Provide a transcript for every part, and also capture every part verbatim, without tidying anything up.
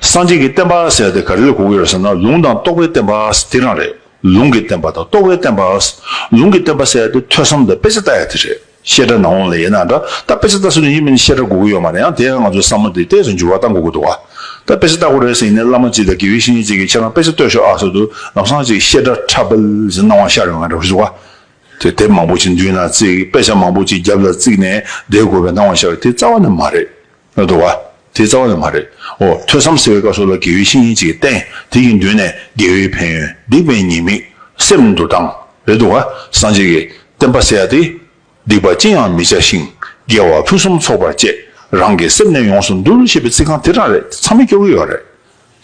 སངས་རྒྱས་ཀྱི་བསྟན་པ་ཟེར་ཡ་དེ་ག་རེ་ལ་གོ་གི་ཡོད་ཟེར་ན། ལུང་དང་རྟོགས་པའི་བསྟན་པ་དེ་རང་རེད། ལུང་གི་བསྟན་པ་དང་རྟོགས་པའི་བསྟན་པ། ལུང་གི་བསྟན་པ་ཟེར་ཡ་དེ་ཐོས་བསམ་དང་དཔེ་ཆ་ལྟ་ཡ་དེ་རེད། བཤད་གྲྭ་ནང་ལ་ཡིན་ན་འདྲ། ད་དཔེ་ཆ་ལྟ་ས་དུས་ཡིན་མིན་བཤད་གྲྭ་དགོས་ཀྱི་ཡོད་མ་རེད། ཡང་དེ་ཡང་ང་ཚོའི་བསམ་བློ་དེ་ཏོག་ཙམ་འགྱུར་བ་གཏང་དགོས་ཀྱི་འདུག་བ། ད་དཔེ་ཆ་ལྟ་དགོས་རེད་ཟེར་ཡིན་ནའི་བླ་མ་གཅིག་དང་དགེ་བའི་བཤེས་གཉེན་གཅིག་གིས་ཁྱེད་རང་དཔེ་ཆ་ལྟོས་ཤོག་ཨ་ཟེར་དུས། ལམ་སང་ཅིག་བཤད་གྲྭ་ཁྲ་བལ་ཟེར་སྣང་བ་ཤར་ཡོང་ང་འདྲ་བོ་ཞིག་འདུག་བ། དེ་དེབ་མང་པོ་ཅིག་མདུན་ན་བརྩིགས། དཔེ་ཆ་མང་པོ་ཅིག་རྒྱབ་ལ་བརྩིགས་ནས་བསྡད་དགོས་པའི་སྣང་བ་ཤར་བ་དེ་རྩ་བ་ནས་མ་རེད། རེད་འདུག་བ། དེ་རྩ་བ་ནས་མ་རེད། འོ། ཐོས་བསམ་ཟེར་བའི་སྐབས་སུ་ལ་དགེ་བའི་བཤེས་གཉེན་ཅིག་གིས་བསྟན། དེ་ཡི་མདུན་ནས་དགེ་བའི་ཕན་ཡོན། སྡིག་པའི་ཉེས་དམིགས། སེམས་འདུལ་སྟངས། རེད་འདུག་བ། སངས་རྒྱས་ཀྱི་བསྟན་པ་ཟེར་ཡ་དེ། སྡིག་པ་ཅི་ཡང་མི་བྱ་ཞིང་། དགེ་བ་ཕུན་སུམ་ཚོགས་པར་སྤྱད། རང་གི་སེམས་ནི་ཡོངས་སུ་འདུལ་ཞེས་པའི་ཚིག་རྐང་དེ་རང་རེད། ཚང་མས་སྐྱོར་གྱི་ཡོད་རེད།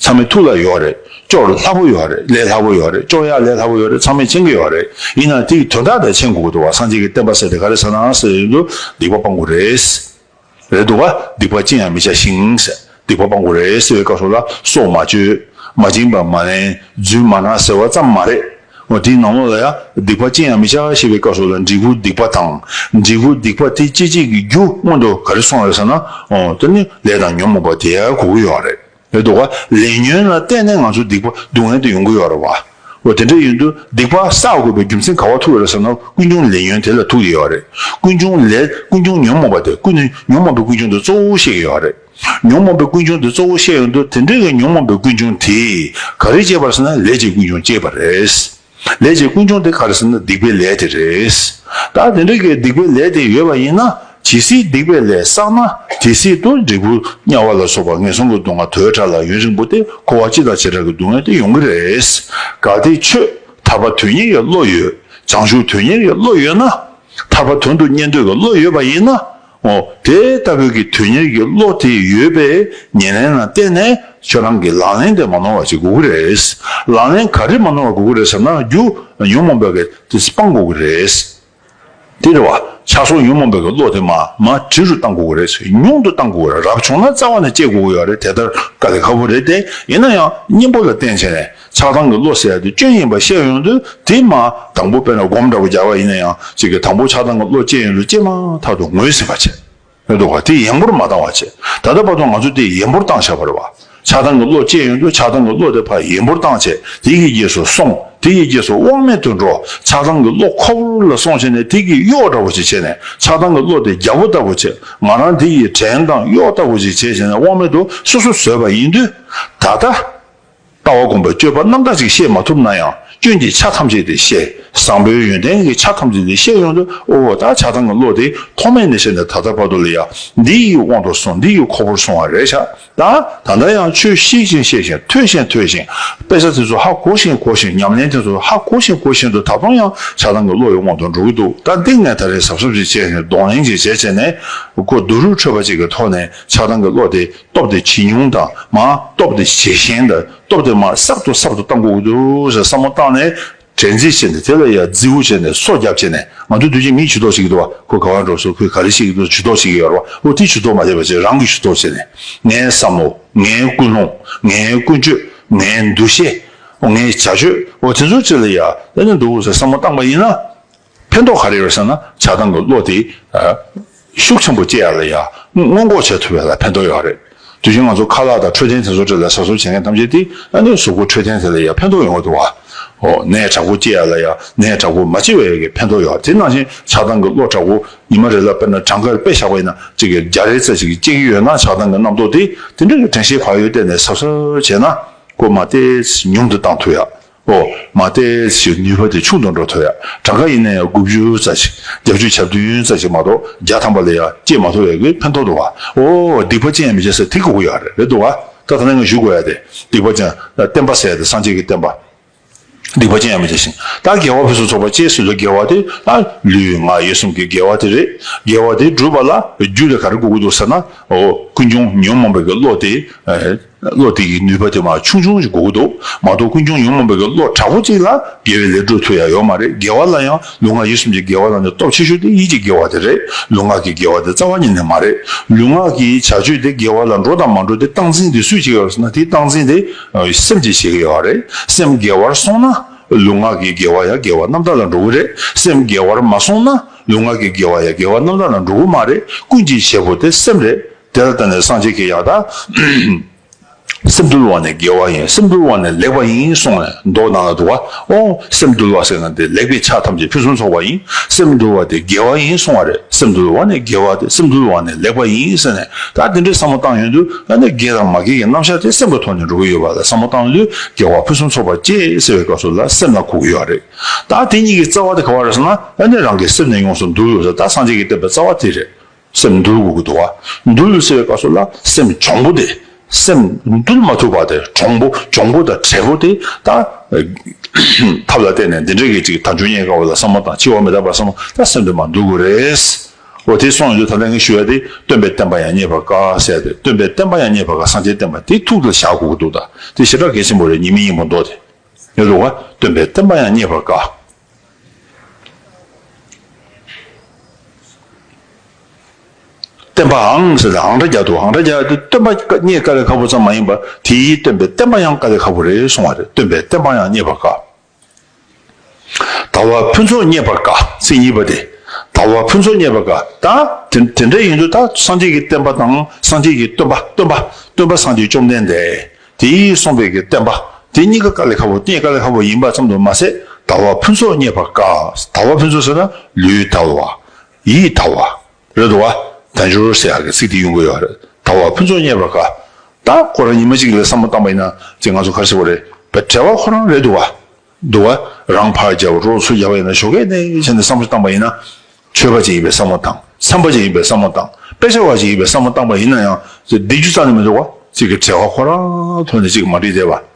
ཚང་མའི་ཐུགས་ལ་ཡོད་རེད། སྐྱོར་སླ་པོ་ཡོད་རེད། ལས་སླ་པོ་ཡོད་རེད། སྐྱོར་ཡག་ལས་སླ་པོ་ཡོད་རེད། ཚང་མས་མཁྱེན་གྱི་ཡོད་རེད། ཡིན་ནའང་དེའི་དོན་དག་དེ་མཁྱེན་དགོས་ཀྱི་འདུག་བ། སངས་རྒྱས་ཀྱི་བསྟན་པ་ཟེར་དེ་ག་རེ་ཟེར་ན་ཟེར་ཡོང་དུས་སྡིག་པ་སྤང་དགོས་རེད། རེད་འདུག་བ། སྡིག་པ་ཅི་ཡང་མི་བྱ་ཞིང་ཟེར། སྡིག་པ་སྤང་དགོས་རེད་ཟེར་བའི་སྐབས་སུ་ལ་སྲོག་མ་གཅོད། མ་བྱིན་པ་མ་ལེན། རྫུན་མ་སྨྲ་ཟེར་བ་ཙམ་མ་རེད། འོ། དེའི་ནང་ལོགས་ལ་ཡང་སྡིག་པ་ཅི་ཡང་མི་བྱ་ཞེས་པའི་སྐབས་སུ་ལ་འབྲས་བུ་སྡིག་པ་དང་། འབྲས་བུ་སྡིག་པ་དེ་སྐྱེད་བྱེད་ཀྱི་རྒྱུ་སྔོན་དུ་ག་རེ་གསུངས་རེད་ཟེར་ན། འོ། དེ་ནི་ལས་དང་ཉོན་མོངས་པ་དེ་ཡང་གོ་གི་ཡོད་རེད། རེད་འདུག་བ། ལས་ཉོན་ལ་བརྟེན་ནས་ང་ཚོ་སྡིག་པ་སྡུག་བསྔལ་དེ་ཡོང་གི་ཡོད་རེད་བ། འོ། དེ་འདྲ་ཡིན་དུས་སྡིག་པ་བསགས་དགོས་པའི་རྒྱུ་མཚན་ག་པར་ཐུག་ཡོད་རེད་ཟེར་ན། ཀུན་འབྱུང་ལས་ཉོན་དེ་ལ་ཐུག་ཡོད་རེད། ཀུན་འབྱུང་ལས། ཀུན་འབྱུང་ཉོན་མོངས་པ་དེ། ཀུན་ནས་ཉོན་མོངས་པའི་ཀུན་འབྱུང་དེ་གཙོ་བོ་བཤད་ཀྱི་ཡོད་རེད། ཉོན་མོངས་པའི་ཀུན་འབྱུང་དེ་གཙོ་བོ་བཤད་ཡོང་དུས། དེ་འདྲའི་གི་ཉོན་མོངས་པའི་ཀུན་འབྱུང་དེས་ག་རེ་བྱས་པ་རེད་ཟེར་ན། ལས་ཀྱི་ཀུན་འབྱུང་བསྐྱེད་པ་རེད། ལས་ཀྱི་ཀུན་འབྱུང་དེ་ག་རེ་ཟེར་ན། སྡིག་པའི་ལས་དེ་རེད། ད་དེ་འདྲའི་གི་སྡིག་པའི་ལས་དེ་ཡོད་པ་ཡིན་ན། ཇི་སྲིད་སྡིག་པའི་ལས་བསགས་ན། དེ་སྲིད་དུ་འབྲས་བུ་དམྱལ་བ་ལ་སོགས་པ་ངན་སོང་གི་སྡུག་བསྔལ་དུ་བྲལ་ལ་ཡུན་རིང་པོ་སྟེ་འཁོར་བ་སྤྱི་དང་བྱེ་བྲག་གི་སྡུག་བསྔལ་དེ་ཡོང་གི་རེད། གལ་ཏེ་ཁྱོད་ཐར་པ་དོན་གཉེར་གྱི་བློ་ཡོད། བྱང་ཆུབ་དོན་གཉེར་གྱི་བློ་ཡོད་ན། ཐར་པ་དོན་དུ་གཉེར་འདོད་ཀྱི་བློ་ཡོད་པ་ཡིན་ན། འོ། དེ་ལྟ་བུའི་གི་དོན་གཉེར་གྱི་བློ་དེ་ཡོད་པའི་ཉེར་ལེན་ལ་བརྟེན་ནས་ཁྱོད་རང་གི་ལག་ལེན་དེ་མ་ནོར་བ་ཞིག་དགོས་ཀྱི་རེད། ལག་ལེན་ག་རེ་མ་ནོར་བ་དགོས་ཀྱི་རེད་ཟེར་ན། རྒྱུ་ཉོན་མོངས་པའི་གི་དེ་སྤང་དགོས་ཀྱི་རེད། དེ་རེད་བ། ཆགས་སོགས་ཉོན་མོངས་པའི་གི་བློ་དེ་མ་མ་དྲི་རུ་བཏང་དགོས་ཀྱི་རེད། ཉུང་དུ་བཏང་དགོས་ཀྱི་རེད། རབ་བྱུང་ན་རྩ་བ་ནས་སྐྱེ་དགོས་ཀྱི་ཡོད་རེད། དེ་ལྟར་དཀའ་ལས་ཁག་པོ་རེད་དེ། ཡིན་ན་ཡང་གཉེན་པོ་ལ་བརྟེན་བྱས་ནས། ཆགས་སྡང་གི་བློ་ཟེར་ཡ་དེ་སྐྱོན་ཡིན་པ་ཤེས་ཡོང་དུས། དེ་མ་དང་པོ་དཔེར་ན་སྒོམ་འདྲ་པོ་རྒྱག་པ་ཡིན་ན་ཡང་། ཅིག་གི་དང་པོ་ཆགས་སྡང་གི་བློ་སྐྱེས་ཡོང་དུས་སྐྱེས་མ་ཐག་ཏུ་ངོས་ཟིན་པ་བྱས། རེད་འདུག་ག། དེ་ཡན་པོར་མ་བཏང་བ་བྱས། ད་ལྟ་བར་དུ་ང་ཚོས་དེ་ཡན་པོར་བཏང་བཞག་པ་རེད་བ། ཆགས་སྡང་གི་བློ་སྐྱེས་ཡོང་དུས། ཆགས་སྡང་གི་བློ་དེ་ཕར་ཡན་པོར་བཏང་བྱས། དེ་ཡི་རྗེས་སུ་སོང་། དེ་ཡི་རྗེས་སུ་དབང་མེད་དུ་འགྲོ། ཆགས་སྡང་གི་བློ་ཁོ་བོ་ལ་སོང་བྱས་ནས་དེ་གི་གཡོག་འདྲ་པོ་ཞིག་བྱས་ནས། ཆགས་སྡང་གི་བློ་དེ་རྒྱལ་པོ་ལྟ་བུ་བྱས། ང་རང་དེ་ཡི་བྲན་དང་གཡོག་ལྟ་བུ་ཞིག་བྱས་བྱས་ནས། དབང་མེད་དུ་སོ་སོ་བཟོས་པ་ཡིན་དུས། ད་ལྟ་ལྟ་བ་སྒོམ་པའི་སྤྱོད་པ་རྣམ་དག་ཅིག་ཤེས་མ་ཐུབ་ན་ཡང་། སྐྱོན་གྱི་ཆ་ཐམས་ཅད་དེ་ཤེས། བཟང་པོའི་ཡོན་ཏན་གྱི་ཆ་ཐམས་ཅད་དེ་ཤེས་ཡོང་དུས། ཨོ། ད་ཆགས་སྡང་གི་བློ་དེ་ཐོག་མེད་ནས་བྱས་ནས་ད་ལྟ་བར་དུ་ལ་ཡ། འདི་ཡི་དབང་དུ་སོང་། འདི་ཡི་ཁོ་བོར་སོང་བ་རེད་ཤག། ད་ད་ལྟ་ཡང་ཆོས་ཤེས་བཞིན་ཤེས་བཞིན། ཐོས་བཞིན་ཐོས་བཞིན། དཔེ་ཆ་དེ་ཚོ་ཧ་གོ་བཞིན་གོ་བཞིན། ཉམས་ལེན་དེ་ཚོ་ཧ་གོ་བཞིན་གོ་བཞིན་དུ། ད་དུང་ཡང་ཆགས་སྡང་གི་བློ་ཡི་དབང་དུ་འགྲོ་གི་འདུག། ད་འདི་ངས་ད་རེས་གཟབ་གཟབ་ཅིག་བྱས་ནས། གདོང་ལེན་ཅིག་བྱས་བྱས་ནས། ཁོ་སྡུག་རུས་འཕྲོད་པ་ཅིག་གི་ཐོག་ནས་ཆགས་སྡང་གི་བློ་དེ་སྟོབས་དེ་ཇེ་ཉུང་དང་། མར་སྟོབས་དེ་ཇེ་ཞན་དང་། སྟོབས་དེ་མར་གསར་དུ་གསར་དུ་གཏང་དགོས་ཀྱི་འདུག་ཟེར་བསམ་བློ་བཏང་ནས། དྲན་རྩིས་བྱས་ནས། དེ་ལ་ཡ་རྫི་བོ་བྱས་ནས། སོ་བརྒྱབ་བྱས་ནས། ང་ཚོ་དུས་རྒྱུན་མིས་ཇུས་གཏོགས་བྱེད་ཀྱི་འདུག་བ། ཁོ་ག་པར་འགྲོ་སོང་། ཁོས་ག་རེ་བཤད་ཀྱི་འདུག། ཇུས་གཏོགས་བྱེད་ཀྱི་ཡོད་རེད་བ། འོ། དེ་ཇུས་གཏོགས་མ་བྱས་པ་བྱས། རང་གིས་ཇུས་གཏོགས་བྱས་ནས། ངའི་བསམ་བློ། ངའི་ཀུན་སློང་། ངའི་ཀུན་སྤྱོད། ངའི་འདུ་ཤེས། ངའི་བྱ་སྤྱོད། འོ། དེ་ཚོ་ཅིག་ལ་ཡ་ཨ་ནི་འདུག་ཟེར་བསམ་བློ་བཏང་པ་ཡིན་ན། ཕན་ཐོགས་ག་རེ་ཡོད་ཟེར་ན། ཆགས་སྡང་གི་བློ་དེ། ཨ། ཤུགས་ཆེན་པོ་སྐྱེ་ཡ་ལ་ཡ་སྔོན་འགོག་བྱེད་ཐུབ་ཡ་ལ་ཕན་ཐོགས་ཡོད་རེད། དུས་རྒྱུན་ང་ཚོ་ཁ་ལག་དང་འཕྲོད་བསྟེན་དེ་ཚོ་འདྲ་ལ་གཟབ་གཟབ་བྱེད་མཁན་ཐམས་ཅད་དེ། ཨ་ནི་གཟུགས་པོ་འཕྲོད་བསྟེན་དེ་ལ་ཡ་ཕན་ཐོགས་ཡོང་གི་འདུག་བ། འོ། ནད་དྲག་པོ་སྐྱེ་ཡ་ལ་ཡ་ནད་དྲག་པོ་མ་སྐྱེ་བའི་གི་ཕན་ཐོགས་ཡོད་རེད། དེ་ནང་བཞིན་ཆགས་སྡང་གི་བློ་དྲག་པོ་ཉི་མ་རེ་ལ་དཔེར་ན་གྲངས་ཀ་དཔེ་བཞག་པ་ཡིན་ན། གཅིག་གི་བརྒྱ་རེ་ཙམ་ཞིག་སྐྱེ་གི་ཡོད་ན། ཆགས་སྡང་གི་རྣམ་རྟོག་དེ། དེ་འདྲ་གི་དྲན་ཤེས་བག་ཡོད་གཏད་ནས་གཟབ་གཟབ་བྱས་ན། ཁོ་མར་ཏོག་ཙམ་ཉུང་དུ་བཏང་ཐུབ་ཡ། ཨོ། མར་ཏོག་ཙམ་ནུས་པ་དེ་ཆུང་དུ་འགྲོ་ཐུབ་ཡ། གྲངས་ཀ་ཡིན་ན་ཡང་དགུ་བཅུ་ཙམ་ཞིག། བརྒྱད་ཅུ་གྱ་བདུན་ཙམ་ཞིག་མ་གཏོགས་བརྒྱ་ཐམ་པ་ལ་ཡང་སྐྱེ་མ་ཐུབ་པའི་གི་ཕན་ཐོགས་འདུག་བ། ཨོ། སྡིག་པ་ཅི་ཡང་མི་བྱ་ཟེར་དེ་གོ་གི་ཡོད་རེད། རེད་འདུག་བ། ད་ད་ནི་ང་ཞུ་དགོས་ཡ་དེ། སྡིག་པ་ཅི་ཡང་། བསྟན་པ་ཟེར་ཡ་དེ་སངས་རྒྱས་ཀྱི་བསྟན་པ། སྡིག་པ་ཅི་ཡང་མི་བྱ་ཞིང་། ད་དགེ་བ་ཕུན་སུམ་ཚོགས་པ་སྤྱད་ཟེར་དུས། དགེ་བ་དེ་ད་ལུས་ངག་ཡིད་གསུམ་གྱི་དགེ་བ་དེ་རེད། དགེ་བ་དེ་སྒྲུབ་པ་ལ་རྒྱུ་དེ་ག་རེ་དགོས་ཀྱི་འདུག་ཟེར་ན། ཨོ། ཀུན་འབྱུང་ཉོན་མོངས་པའི་གི་བློ་དེ། ཨེ། བློ་དེ་གི་ནུས་པ་དེ་མར་ཆུང་ཆུང་ཞིག་དགོས་ཀྱི་འདུག་མ་གཏོགས་ཀུན་འབྱུང་ཉོན་མོངས་པའི་གི་བློ་དྲག་པོ་ཅིག་ལ་དགེ་བའི་ལས་སྒྲུབ་ཐུབ་ཡ་ཡོད་མ་རེད། དགེ་བ་ལ་ཡང་ལུས་ངག་ཡིད་གསུམ་གྱི་དགེ་བ་ལ་ནི་སྟོབས་ཆེ་ཤོས་དེ་ཡིད་ཀྱི་དགེ་བ་དེ་རེད། ལུས་ངག་གི་དགེ་བ་དེ་རྩ་བ་ཉིད་ནས་མ་རེད། ལུས་ངག་གི་བྱ་སྤྱོད་དེ་དགེ་བ་ལ་འགྲོ་དང་མ་འགྲོ་དེ་སྟངས་འཛིན་དེ་སུས་བྱེད་ཀྱི་ཡོད་ཟེར་ན། དེའི་སྟངས་འཛིན་དེ་སེམས་ཀྱིས་བྱེད་ཀྱི་ཡོད་རེད། སེམས་དགེ་བར་སོང་ན་ལུས་ངག་གི་དགེ་བ་ཡང་དགེ་བ་རྣམ་དག་ལ་འགྲོ་གི་རེད། སེམས་དགེ་བར་མ་སོང་ན་ལུས་ངག་གི་དགེ་བ་ཡང་དགེ་བ་རྣམ་དག་ལ་འགྲོ་གི་མ་རེད། ཀུན་གྱི་བྱེད་པོ་དེ་སེམས་རེད། དེ་ལ་བརྟེན་ནས་སངས་རྒྱས་ཀྱིས་ཡང་ད། སེམས་འདུལ་བ་ནི་དགེ་བ་ཡིན། སེམས་འདུལ་བ་ནི་ལེགས་པ་ཡིན་གསུངས་ནས་མདོ་ནང་ལ་འདུག་བ། ཨོ་སེམས་འདུལ་བ་ཟེར་ན་དེ་ལེགས་པའི་ཆ་ཐམས་ཅད་ཕུན་སུམ་ཚོགས་པ་ཡིན། སེམས་འདུལ་བ་དེ་དགེ་བ་ཡིན་གསུང་བ་རེད། སེམས་འདུལ་བ་ནི་དགེ་བ་སྟེ། སེམས་འདུལ་བ་ནི་ལེགས་པ་ཡིན་ཟེར་ནས། ད་དེ་འདྲའི་བསམ་བློ་བཏང་ཡོང་དུས་ཨ་ནི་དགེ་དང་མ་དགེ་གི་རྣམ་གཞག་དེ་སེམས་ཀྱི་ཐོག་ནས་འགྲོ་གི་ཡོད་པ་ལ་བསམ་བློ་བཏང་དུས་དགེ་བ་ཕུན་སུམ་ཚོགས་པ་སྐྱེ་ཟེར་བའི་སྐབས་སུ་ལ་སེམས་ལ་གོ་གི་ཡོད་རེད། ད་དེ་གཉིས་ཀྱི་རྩ་བ་དེ་ག་བ་རེད་ཟེར་ན། ཨ་ནི་རང་གི་སེམས་ནས་ཡོངས་སུ་འདུལ་ཡོད་ཟེར། ད་སངས་རྒྱས་ཀྱི་བསྟན་པའི་རྩ་བ་དེ་རེད། སེམས་འདུལ་དགོས་ཀྱི་འདུག་བ། འདུལ་ཟེར་བའི་སྐབས་སུ་ལ་སེམས་གྱོང་པོ་དེ། སེམས་འདུལ་མ་ཐུབ་པ་དེ། གྱོང་པོ་གྱོང་པོ་དང་བྲེལ་པོ་དེ་ད་ཐབས་ལ་བརྟེན་ནས་འདི་འདྲའི་གི་ཅིག་དལ་འབྱོར་རྙེད་དཀའ་བ་ལ་བསམ་བློ་བཏང་། འཆི་བ་མི་རྟག་པ་བསམ་བློ། ད་སེམས་དེ་མར་འདུལ་དགོས་རེད། འོ་དེ་གསུངས་ཡོང་དུས་ད་ལྟ་ངས་ཞུ་ཡ་དེ། སྟོན་པའི་བསྟན་པ་ཡང་རྙེད་པར་དཀའ་ཟེར་ཏེ། སྟོན་པའི་བསྟན་པ་ཡང་རྙེད་པར་དཀའ། སངས་རྒྱས་བསྟན་པ་དེ་ཐུགས་ལ་བཞག་དགོས་ཀྱི་འདུག་ད་དེ་ཞེ་དྲག་གལ་ཆེན་པོ་རེད། ཉི་མའི་སྙིང་པོ་མདོ་དེ། ཡོད་འདུག་བ། སྟོན་པའི་བསྟན་པ་ཡང་རྙེད་པར་དཀའ། བསྟན་པའང་ཟེར་ཏེ་ཨང་སྒྲ་རྒྱག་འདུག་ཨང་སྒྲ་རྒྱག་དུས་སྟོན་པ་རྙེད་དཀའ་ལས་ཁག་པོ་ཙམ་མ་ཡིན་པར་དེ་ཡིས་སྟོན་པའི་བསྟན་པ་ཡང་དཀའ་ལས་ཁག་པོ་རེད་གསུང་བ་རེད། སྟོན་པའི་བསྟན་པ་ཡང་རྙེད་པར་དཀའ། དལ་བ་ཕུན་ཚོགས་རྙེད་པར་དཀའ། ཚིག་གཉིས་པ་དེ། དལ་བ་ཕུན་ཚོགས་རྙེད་པར་དཀའ། ད་དེ་དེ་འདྲ་ཡིན་དུས་ད་སངས་རྒྱས་ཀྱི་བསྟན་པ་དང་སངས་རྒྱས་ཀྱི་སྟོན་པ། སྟོན་པ་སྟོན་པ་སངས་རྒྱས་བཅོམ་ལྡན་འདས་དེས་གསུངས་པའི་གི་བསྟན་པ་དེ་གཉིས་ཀ་དཀའ་ལས་ཁག་པོ། རྙེད་དཀའ་ལས་ཁག་པོ་ཡིན་པ་ཙམ་དུ་མ་ཟད། དལ་བ་ཕུན་ཚོགས་རྙེད་པར་དཀའ། དལ་བ་ཕུན་ཚོགས་ཟེར་ན་ལུས་དལ་བ། ཡིད་དལ་བ། རེད་འདུག་བ། དལ་འབྱོར་ཟེར་ཡག་གི་ཚིག་དེ་ཡོང་གི་ཡོད་རེད། དལ་བ་ཕུན་ཚོགས་རྙེད་པར་དཀའ། ད་ཁོ་རང་ཉི་མ་གཅིག་ལ་བསམ་བློ་བཏང་པ་ཡིན་ན་ཅིག་ང་ཚོ་ག་རེ་ཟེར་དགོས་རེད། བྲེལ་བ་ཁོ་རང་རེད་འདུག་བ། འདུག་བ། རང་ཕར་རྒྱབ་རོགས་ཚུར་རྒྱབ་པ་ཡིན་ན་ཞོགས་ཀས་ནས་བྱས་ནས་བསམ་བློ་བཏང་པ་ཡིན་ན། ཆོས་པ་ཅིག་ཡིན་པའི་བསམ་བློ་དང་། འཚམས་པ་ཅིག་ཡིན་པའི་བསམ་བློ་དང་། དཔེ་ཆ་བ་ཅིག་ཡིན་པའི་བསམ་བློ་བཏང་པ་ཡིན་ན་ཡང་། བསྡད་རྒྱུ་རྩ་ནས་མི་འདུག་བ། ཅིག་གི་བྲེལ་བ་ཁོ་རང་ཐོག་ནས་ཅིག་མ་འགྲིག་བསྡད་པ།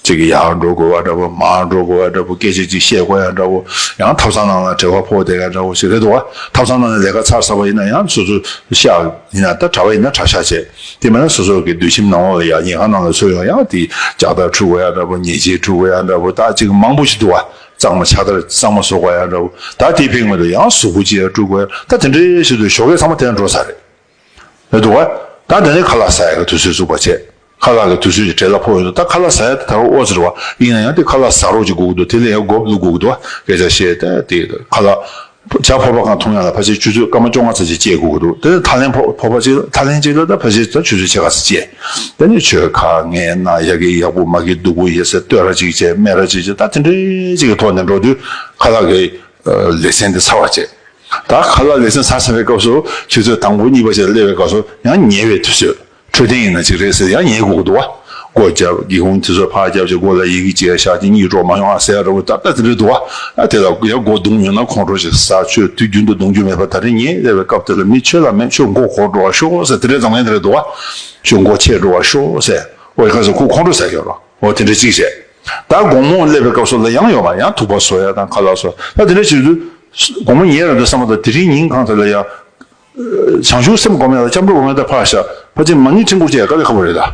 ཅིག་གི་ཡར་འགྲོ་དགོས་པ་འདྲ་པོ། མར་འགྲོ་དགོས་པ་འདྲ་པོ། སྐད་ཆ་ཅིག་བཤད་དགོས་ཡ་འདྲ་པོ། ཡང་ཐབ་ཚང་ནང་ལ་བྲེལ་བ་ཕོག་བསྡད་ཡ་འདྲ་པོ་ཞིག་རེད་འདུག་བ། ཐབ་ཚང་ནང་ལ་ལས་ཀ་ཚར་ཚར་བ་ཡིན་ན་ཡང་སོ་སོ་ཤག་ཡིན་ན་ད་གྲྭ་པ་ཡིན་ན་གྲྭ་ཤག་བྱས། དེ་མིན་ན་སོ་སོ་གི་སྡོད་ཁྱིམ་ནང་ལོགས་ལ་ཡ་ཉལ་ཁང་ནང་ལ་ཚུར་ཡོང་ཡང་དེ་ལྕགས་ཐག་འཁྲུ་དགོས་ཡ་འདྲ་པོ། ཉལ་ཆས་འཁྲུ་དགོས་ཡ་འདྲ་པོ། ད་ཅིག་མང་པོ་ཞིག་འདུག་བ། གཙང་མ་ཕྱག་དར་གཙང་མ་བཟོ་དགོས་ཡ་འདྲ་པོ། ད་དེ་ཕན་མི་འདུག་ཡང་གཟུགས་པོ་ཅིག་ཡ་བཀྲུ་དགོས་ཡ། ད་དེ་འདྲའི་ཞིག་འདུག་ཞོགས་ཀས་ཚང་མ་དེ་ཡང་འགྲོ་ས་རེད། རེད་འདུག་བ། ད་དེ་ནས་ཁ་ལག་ཟ་ཡ་གི་དུས་ཚོད་བཙུགས་པ་བྱས། ཁ་ལག་གི་དུས་ཚོད་ཀྱི་བྲེལ་བ་ཕོག་ཡོད་འདུག་ད་ཁ་ལག་ཟ་ཡ་དེ་ད་རུང་ཨོ་ཟེར་བ་ཡིན་ན་ཡང་དེ་ཁ་ལག་ཟ་རོགས་ཅིག་དགོས་ཀྱི་འདུག་དེ་ལ་ཡང་སྒོ་བླུག་དགོས་ཀྱི་འདུག་བ། སྐད་ཆ་བཤད་ད་དེ་ཁ་ལག་ཇ་ཕོར་པ་གང་འཐུང་ཡ་ལ་ཕལ་ཆེར་ཆུ་ཚོད་སྐར་མ་བཅོ་ལྔ་ཙམ་ཅིག་བཅད་དགོས་ཀྱི་འདུག་དེ་ནས་ཐག་ལེན་ཕོར་ཕོར་པ་ཅིག་ལ་ཐག་ལེན་ཅིག་ལ་ད་ཕལ་ཆེར་ད་ཆུ་ཚོད་ཕྱེད་ཀ་ཙམ་བཅད། དེ་ནས་ཆོས་ཁ་ངས་ན་ཡ་གི་ཡག་པོ་མ་གི་སྡུག་པོ་ཡེ་ཟེར་བསྟོད་ར་ཅིག་བྱས་སྨད་ར་ཅིག་བྱས། ད་དེ་འདྲའི་ཅིག་གི་ཐོག་ནས་འགྲོ་དུས་ཁ་ལག་གི་ལེ་ཚན་དེ་ཚར་བ་བྱས། ད་ཁ་ལག་ལེ་ཚན་ཚར་ཚར་བའི་སྐབས་སུ་ཆུ་ཚོད་དང་པོ་གཉིས་པ་ཞིག་ལ་སླེབས་པའི་སྐབས་སུ་ཡང་ཉལ་བའི་དུས་ཚོད། འཕྲོད་བསྟེན་ཡིན་ན་ཅིག་རེད་ཟེར་ཡང་ཉལ་དགོས་ཀྱི་འདུག་བ། སྒོ་བརྒྱབ། སྒེའུ་ཁུང་དེ་ཚོ་ཕར་བརྒྱབ་བྱས། སྒོ་ལ་ཡི་གེ་ཅིག་བཞག་བྱས། གཉིད་དཀྲོག་མ་ཡོང་ཨ་ཟེར་ཡ་འདྲ་པོ། ད་ལྟ་དེ་འདྲ་འདུག་བ། ཨ་དེ་ལ་ཡང་སྒོ་བརྡུང་ཡོང་ན་ཁོང་ཁྲོ་ཞིག་ཟ། ཆོས་དུས་རྒྱུན་དུ་གཏོང་རྒྱུ་མེད་པ་དེ་རིང་ཉལ་བསྡད་པའི་སྐབས་དེ་ལ་མི་ཆོས་ལ་མེད། ཆོས་མགོ་འཁོར་འགྲོ་བ་ཤོག་ཟེར། དེ་འདྲའི་ཛང་ལན་དེ་རེད་འདུག་བ། ཆོས་མགོ་ཆད་འགྲོ་བ་ཤོག་ཟེར། འོ་ཡ་ཁ་ཟེར་ཁོ་ཁོང་ཁྲོ་ཟ་གི་ཡོད་རེད། འོ་དེ་འདྲ་གཅིག་བྱས། ད་དགོང་མོ་སླེབས་པའི་སྐབས་སུ་ལ་ཡང་ཡོད་མ་རེད། ཡང་ཐུག་པ་བཟོ་ཡ་དང་ཁ་ལག་བཟོ། ད་དེ་འདྲ་བྱེད་དུས་དགོང་མོ་ཉལ་རན་དུས་བསམ་པ་དང་དེ་རིང་ཉིན་གང་དེ་ལ་ཡང་བྱང་ཆུབ་སེམས་སྒོམ་ཡ་དང་སྐྱབས་འགྲོ་སྒོམ་ཡ་དང་ཕར་བཞག་ཕལ་ཆེར་མ་ཎི་ཕྲེང་སྐོར་བྱེད་ཡ་དཀའ་ལས་ཁག་པོ་རེད་ད།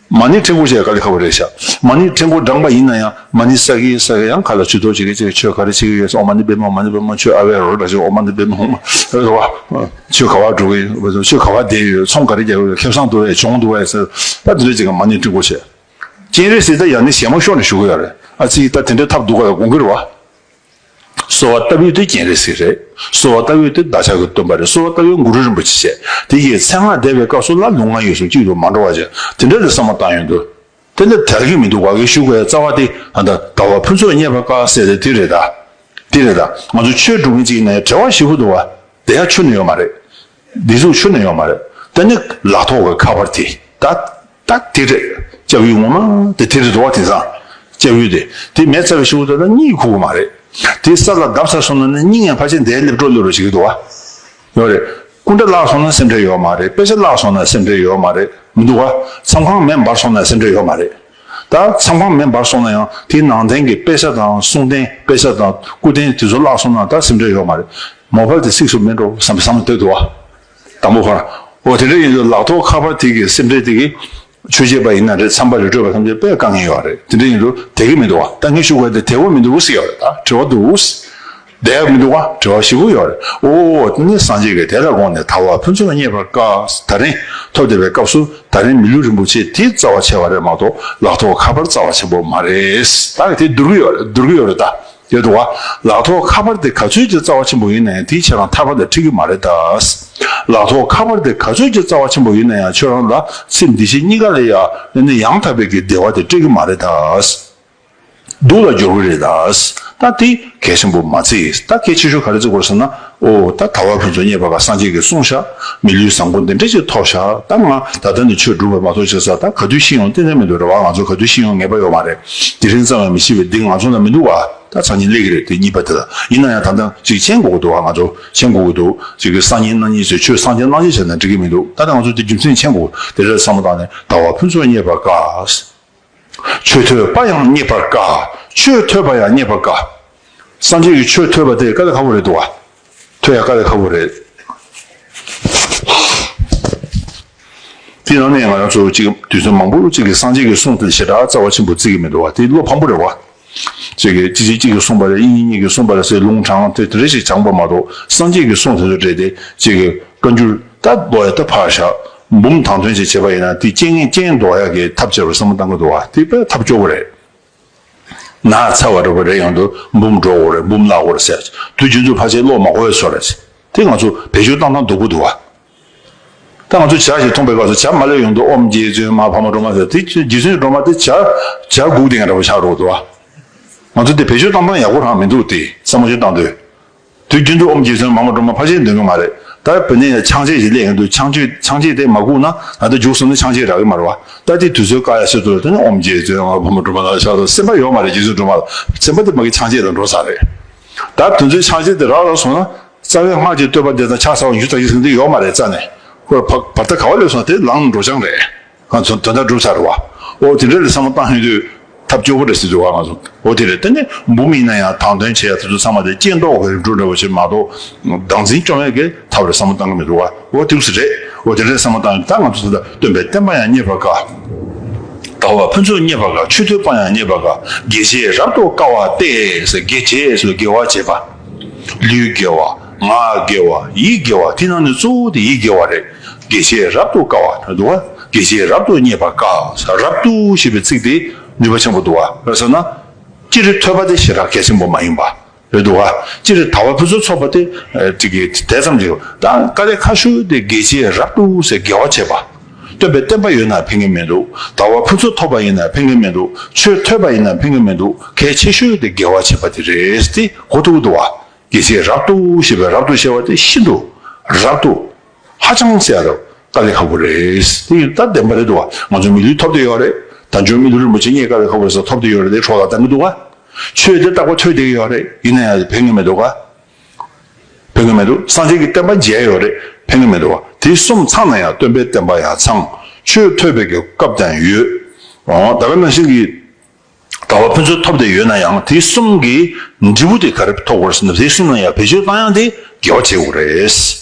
མ་ཎི་ཕྲེང་སྐོར་བྱེད་ཡ་དཀའ་ལས་ཁག་པོ་རེད་ཤག་མ་ཎི་ཕྲེང་སྐོར་བགྲངས་པ་ཡིན་ན་ཡང་མ་ཎི་བསགས་ཀྱིན་བསགས་ཀྱིན་ཡང་ཁ་ལག་ཆུ་ཐོག་བྱེད་ཀྱིན་བྱེད་ཀྱིན། ཆོས་ག་རེ་བྱེད་ཀྱི་ཡོད་ཟེར། ཨོཾ་མ་ཎི་པདྨེ་ཧཱུྃ། མ་ཎི་པདྨེ་ཧཱུྃ། ཆོས་ཨ་ཝེ་རོ་འདྲ་ཞིག་ཨོཾ་མ་ཎི་པདྨེ་ཧཱུྃ། ཆོས་ག་པར་འགྲོ་གི་ཡོད། ཚོང་ག་རེ་རྒྱག་གི་ཡོད། ཁེ་བཟང་འདུག་གས། གྱོང་འདུག་གས་ཟེར། ད་དེ་འདྲ་ཅིག་གི་མ་ཎི་ཕྲེང་སྐོར་བྱེད། སྤྱན་རས་གཟིགས་ད་ཡང་ནི་ཞལ་མ་ཤོར་ནས་བཞུགས་ཀྱི་ཡོད་རེད། ཨ་ཙི་ད་དེ་འདྲའི་ཐབས་འདུག་ག་ལ་དགོངས་ཀྱི་རེད་བ། གསོལ་བ་བཏབ་ཡུལ་དེ་སྤྱན་རས་གཟིགས་རེད། གསོལ་བ་བཏབ་ཡུལ་དེ་བདག་ཅག་གི་སྟོན་པ་རེད། གསོལ་བ་བཏབ་ཡུལ་གུ་རུ་རིན་པོ་ཆེ་བྱས། དེ་ཡི་མཚན་སྔགས་བཟླས་པའི་སྐབས་སུ་ལ་ལུས་ངག་ཡིད་གསུམ་གཅིག་ཏུ་མ་འགྲོ་བ་བྱས། དེ་འདྲ་ལ་བསམ་བློ་བཏང་ཡོང་དུས། དེ་འདྲ་དལ་གྱི་མི་འདུག་བ་གི་ཞུ་དགོས་ཡ་རྩ་བ་དེ་ད་ལྟ་དལ་བ་ཕུན་ཚོགས་རྙེད་པར་དཀའ་ཟེར་དེ་དེ་རེད་ད། དེ་རེད་ད། ང་ཚོ་ཆོས་སྒྲུབ་མཁན་ཅིག་ཡིན་ན་ཡང་བྲེལ་བ་ཞེ་པོ་འདུག་བ། དེ་ཡང་ཆོས་ནས་ཡོད་མ་རེད། འདི་ཚོ་ཆོས་ནས་ཡོད་མ་རེད། ད་ནི་ལག་ཐོག་གི་ཁ་པར་དེ། ད་ད་དེ་རེད། སྐྱབས་ཡུལ་ངོ་མ་དེ་དེ་རེད་འདུག་བ། དེང་སང་སྐྱབས་ཡུལ་དེ་དེ་མེད་ཚར་བའི་ཤུགས་ད་ལྟ་གཉིད་ཁུག་གི་མ་རེད། དེ་ས་ལ་བརྡབ་ཚར་སོང་ན་ནི་སྙིང་ཡང་ཕལ་ཆེར་འདིར་སླེབས་འགྲོ་སླེབས་འགྲོ་བྱེད་ཀྱི་འདུག་བ། ཡོད་རེད། སྐུ་འདྲ་བརླག་སོང་ན་སེམས་ཁྲལ་ཡོད་མ་རེད། དཔེ་ཆ་བརླག་སོང་ན་སེམས་ཁྲལ་ཡོད་མ་རེད། མི་འདུག་བ། མཚམས་ཁང་མེ་འབར་སོང་ན་སེམས་ཁྲལ་ཡོད་མ་རེད། ད་མཚམས་ཁང་མེ་འབར་སོང་ན་ཡང་དེའི་ནང་དོན་གྱི་དཔེ་ཆ་དང་གསུང་རྟེན། དཔེ་ཆ་དང་སྐུ་རྟེན་དེ་ཚོ་བརླག་སོང་ན་ད་སེམས་ཁྲལ་ཡོད་མ་རེད། མོ་བལ་དེ་སིག་སུ་མེད་འགྲོ་བསམ་པའི་བསམ་བློ་དེ་འདུག་བ། དང་པོ་ཁོ་རང་། འོ་དེ་འདྲ་ཡིན་དུས་ལག་ཐོག་ཁ་པར་དེ་གི་སེམས་ཁྲལ་དེ་གི་ཆོས་བྱེད་པ་ཡིན་ན་རེད། འཚམས་པ་རི་ཁྲོད་པ་ཐམས་ཅད་དཔེ་དཀའ་ངལ་ཡོད་རེད། དེ་འདྲ་ཡིན་དུས་དེ་གི་མི་འདུག་བ། ད་ངས་ཞུ་དགོས་དེ་དེ་བོ་མི་འདུག་ཟེར་ཡོད་རེད། ད་དྲི་བ་འདུག་བསྡད་མི་འདུག་བ། དྲི་བ་ཞིབ་པོ་ཡོད་རེད། ཨོ་དེ་ནི་སངས་རྒྱས་ཀྱིས་དེ་ལ་དགོངས་ནས་དལ་བ་ཕུན་ཚོགས་རྙེད་པར་དཀའ། ད་རིང་ཐོབ་བསྡད་པའི་སྐབས་སུ་ད་རིང་མི་ལུས་རིན་པོ་ཆེ་དེ་རྩ་བ་ཆེ་བ་རེད་མ་གཏོགས་ལག་ཐོག་ཁ་པར་རྩ་བ་ཆེན་པོ་མ་རེད། ད་གི་དེ་བསྡུར་གི་ཡོད་རེད། བསྡུར་གི་ཡོད་རེད་ད། དེ་འདུག་བ། ལག་ཐོགས་ཁ་པར་དེ་ག་ཚོད་ཀྱི་རྩ་བ་ཆེན་པོ་ཡིན་ན་ཡང་དེ་ཁྱེད་རང་ཐར་པ་དང་འཁྲིལ་གྱི་མ་རེད་ད། ལག་ཐོགས་ཁ་པར་དེ་ག་ཚོད་ཀྱི་རྩ་བ་ཆེན་པོ་ཡིན་ན་ཡང་ཁྱོད་རང་ལ་ཚེ་འདི་ཕྱི་གཉིས་ཀ་ལ་ཡང་ནི་ཡང་དག་པའི་གི་བདེ་བ་དེ་སྤྲད་ཀྱི་མ་རེད་ད། སྡུག་ལ་སྦྱོར་གྱི་རེད་ད། ད་དེ་གལ་ཆེན་པོ་མ་བརྩི། ད་གལ་ཆེ་ཤོས་ག་རེ་བརྩི་དགོས་ཟེར་ན། ཨོ་ད་དལ་བ་ཕུན་ཚོགས་རྙེད་པ་དགའ། སངས་རྒྱས་ཀྱིས་གསུངས་བཞག་མི་ལུས་བཟང་པོ་འདི་འདྲ་ཅིག་ཐོབ་བཞག་ད་ང་ད་ལྟ་ནས་ཆོས་སྒྲུབ་པ་མ་གཏོགས་བྱས་ཙང་ད་ག་དུས་ཤི་ཡོང་ཏན་ཏན་མི་འདུག་རེད་བ། ང་ཚོ་ག་དུས་ཤི་ཡོང་ངེས་པ་ཡོད་མ་རེད། དེ་རིང་ཙམ་ཡང་མི་ཤི་བའི་གདེང་ང་ཚོ་ལ་མི་འདུག་བ། ད་སང་ཉིན་སླེབས་ཀྱི་རེད། དེ་གཉིས་པ་དེ་ལ་ཡིན་ན་ཡང་ད་ལྟ་ཅིག་མཁྱེན་དགོས་ཀྱི་འདུག་བ། ང་ཚོ་མཁྱེན་དགོས་ཀྱི་འདུག་ཅིག་གི་སང་ཉིན་གནངས་ཉིན་ཟེར་ཆོས་སངས་རྒྱས་གནངས་ཉིན་བྱས་ན་འགྲིག་གི་མི་འདུག་ད་ལྟ་ང་ཚོ་དེ་རྒྱུ་མཚན་མཁྱེན་དགོས། དེ་འདྲ་བསམ་བློ་བཏང་ནས་དལ་བ་ཕུན་ཚོགས་རྙེད་པར་དཀའ། ཆོས་ཐོས་པ་ཡང་རྙེད་པར་དཀའ། ཆོས་ཐོས་པ་ཡང་རྙེད་པར་དཀའ། སངས་རྒྱས་ཀྱི་ཆོས་ཐོས་པ་དེ་དཀའ་ལས་ཁག་པོ་རེད་འདུག་བ། ཐོས་ཡ་དཀའ་ལས་ཁག་པོ་རེད། དེ་ནང་ནས་ང་རང་ཚོ་གཅིག་དུས་ཚོད་མང་པོ་གཅིག་གི་སངས་རྒྱས་ཀྱི་གསུང་དེ་ཞེ་དྲག་རྩ་བ་ཆེན་པོ་བརྩི་གི་མི་འདུག་བ། དེ་བློ་ཕམ་པོ་རེད་བ། གཅིག་གིས་གཅིག་གཅིག་གིས་གསུངས་པ་རེད། ཨིན་ཇི་གཉིས་ཀྱིས་གསུངས་པ་རེད་ཟེར་ལུང་དྲངས་དེ་དེ་རེ་ཞིག་སྦྱངས་པ་མ་གཏོགས་སངས་རྒྱས་ཀྱི་གསུང་དེ་ཚོ་སྤྲད་དེ་གཅིག་གི་བཀའ་འགྱུར་ད་ལོ་ཡ་ད་ཕར་བཞག་འབུམ་དང་དོན་ཅིག་བྱེད་པ་ཡིན་ན་དེ་རྐྱེན་ངན་རྐྱེན་ཟློག་ཡག་གི་ཐབས་བྱས་པར་བསམ་བློ་བཏང་གི་འདུག་བ། དེ་དཔེ་ཐབས་སྐྱོ་བོ་རེད། ན་ཚ་བ་འདྲ་བོ་རེད་ཡོང་དུས་འབུམ་འགྲོ་དགོས་རེད། འབུམ་བརླག་དགོས་རེད་ཟེར། དུས་རྒྱུན་དུ་ཕལ་ཆེར་གློག་མ་གོ་བའི་བཟོ་རེད། དེ་ང་ཚོ་བེད་སྤྱོད་བཏང་སྟངས་སྡུག་པོ་འདུག་བ། ད་ང་ཚོ་ཇ་ཞིག་འཐུང་པའི་སྐབས་སུ་ཇ་མ་སླེབས་ཡོང་དུས་ཨོཾ་རྗེ་བཙུན་མ་འཕགས་མ་སྒྲོལ་མ་ཟེར་དེ་རྗེ་བཙུན་སྒྲོལ་མ་དེ་ཇ་ཇ་སྒུག་བསྡད་མཁན་འདྲ་བོ་ཆགས་འགྲོ་འདུག་བ། ང་ཚོ་དེ་བེད་སྤྱོད་བཏང་སྟངས་ཡག་པོ་རང་མི་འདུག་དེ་བསམ་བློ་ཞིག་བཏང་དུས། དུས་རྒྱུན་དུ་ཨོཾ་རྗེ་བཙུན་མ་འཕགས་མ་སྒྲོལ་མ་ཕལ་ཆེར་འདོན་གི་མ་རེད། ད་བུད་མེད་ཡང་ཆང་བཅད་ཞིག་སླེབས་ཡོང་དུས་ཆང་བཅད་ཆང་བཅད་དེ་མ་སྒུག་ན་ད་ལྟ་མཇུག་སོང་ན་ཆང་བཅད་རག་གི་མ་རེད་བ། ད་དེ་དུས་ཚོད་བཀག་ཡ་སྲིད་དུ་དེ་ནི་ཨོཾ་རྗེ་བཙུན་མ་འཕགས་མ་སྒྲོལ་མ་ལ་ཆགས་སོང་། སེམས་པ་ཡོད་མ་རེད། རྗེ་བཙུན་སྒྲོལ་མ་ལ་སེམས་པ་དེ་མ་གི་ཆང་བཅད་དུ་འགྲོ་ཚར་རེད། ད་དུས་ཚོད་ཆང་བཅད་དེ་རག་རག་སོང་ན། རྩ་བའི་སྔགས་ཀྱི་བསྟོད་པ་འདི་དང་ཕྱག་འཚལ་བ་ཡུ་ཙ་ཡིས་ཟིན་འདི་ཡོད་མ་རེད་རྩ་ནས། ཁོ་བར་བར་ཐག་ག་བ་སླེབས་སོང་དེ་ལངས་འགྲོ་ཆང་རེད། ང་ཚོ་དོན་དག་འགྲུབ་ཚར་བ། ཨོ་དེ་འདྲ་ལ་བསམ་བློ་བཏང་ཡོང་དུས་ཐབས་སྐྱོ་པོ་རེད་ཟེར་དུས་བ་ང་ཚོ་ཨོ་དེ་རེད། དེ་ནས་འབུམ་ཡིན་ན་ཡང་དང་དོན་བྱེད་ཡ་དེ་ཚོ་ཚང་མ་དེ་རྐྱེན་ཟློག་གི་རིམ་གྲོ་འདྲ་བོ་ཞིག་མ་གཏོགས་བདག་འཛིན་སྐྱོང་ཡ་གི་ཐབས་རེད་བསམ་བློ་བཏང་གི་མི་འདུག་བ། ཨོ་དེ་ཚོ་རེད། ཨོ་དེ་འདྲ་བསམ་བློ་བཏང་ཡོང་དུས་ད་ང་ཚོ་ད་ལྟ་སྟོན་པའི་བསྟན་པ་ཡང་རྙེད་པར་དཀའ། དལ་བ་ཕུན་ཚོགས་རྙེད་པར་དཀའ། ཆོས་ཐོས་པ་ཡང་རྙེད་པར་དཀའ། དགེ་བྱེད་རབ་ཏུ་དཀའ་བ་སྟེ་ཟེར། དགེ་བྱེད་ཟེར་དགེ་བ་བྱེད་པ། ལུས་དགེ་བ། ངག་དགེ་བ། ཡིད་དགེ་བ། དེ་ནང་ནས་གཙོ་བོ་དེ་ཡིད་དགེ་བ་རེད། དགེ་བྱེད་རབ་ཏུ་དཀའ་བ་འདུག་བ། དགེ་བྱེད་རབ་ཏུ་རྙེད་པར་དཀའ། རབ་ཏུ་ཞེས་པའི་ཚིག་དེ་ནུས་པ་ཆེན་པོ་འདུག་བ། རེད་ཟེར་ན། སྤྱིར་ཐོས་པ་དེ་ཞེ་དྲག་གལ་ཆེན་པོ་མ་ཡིན་པ། རེད་འདུག་བ། སྤྱིར་དལ་བ་ཕུན་སུམ་ཚོགས་པ་དེ་ཨ་ཅིག་གི་དེ་ཙམ་ཅིག་ད་དཀའ་ལས་ཁག་ཤོས་དེ་དགེ་བྱེད་རབ་ཏུ་ཟེར་དགེ་བ་བྱེད་པ། སྟོན་པའི་བསྟན་པ་ཡོད་ན་ཕན་གི་མི་འདུག་དལ་བ་ཕུན་སུམ་ཐོབ་པ་ཡིན་ན་ཕན་གི་མི་འདུག་ཆོས་ཐོས་པ་ཡིན་ན་ཕན་གི་མི་འདུག་གལ་ཆེ་ཤོས་དེ་དགེ་བ་བྱེད་པ་དེ་རེད་དེ་གོ་ཐུབ་ཀྱི་འདུག་བ། དགེ་བྱེད་རབ་ཏུ་ཞེས་པའི་རབ་ཏུ་ཞེས་པ་དེ་ཤིན་ཏུ་རབ་ཏུ་ཧ་ཅང་ཟེར་ཡ་རབ་དཀའ་ལས་ཁག་པོ་རེད། དེ་ཡིན་ད་བདེན་པ་རེད་འདུག་བ། ང་ཚོ་མི་ལུས་ཐོབ་བསྡད་ཡོད་རེད། དལ་འབྱོར་མི་ལུས་རིན་པོ་ཆེ་རྙེད་དཀའ་ལས་ཁག་པོ་རེད་ཟེར་ཐོབ་བསྡད་ཡོད་རེད་དེ་སྲོག་ལ་བཏང་གི་འདུག་བ། ཆོས་དེ་རྟག་པར་ཐོས་བསྡད་ཀྱི་ཡོད་རེད། ཡིན་ན་ཡང་ཕན་གི་མི་འདུག་ག་ཕན་གི་མི་འདུག་སངས་རྒྱས་ཀྱི་བསྟན་པ་མཇལ་ཡོད་རེད། ཕན་གི་མི་འདུག་ག་དེ་གསུམ་ཚང་ན་ཡང་སྟོན་པའི་བསྟན་པ་ཡང་ཚང་། ཆོས་ཐོས་པའི་གི་སྐབས་ཀྱང་ཡོད། འོ་ད་ག་ནང་བཞིན་གྱི་དལ་བ་ཕུན་སུམ་ཐོབ་བསྡད་ཡོད་ན་ཡང་དེ་གསུམ་གྱི་འབྲས་བུ་དེ་ག་རེ་ཐོབ་དགོས་རེད་ཟེར་ན། དེ་གསུམ་ན་ཡང་བེད་སྤྱོད་བཏང་ཡང་དེ་དགེ་བ་བྱེད་དགོས་རེད།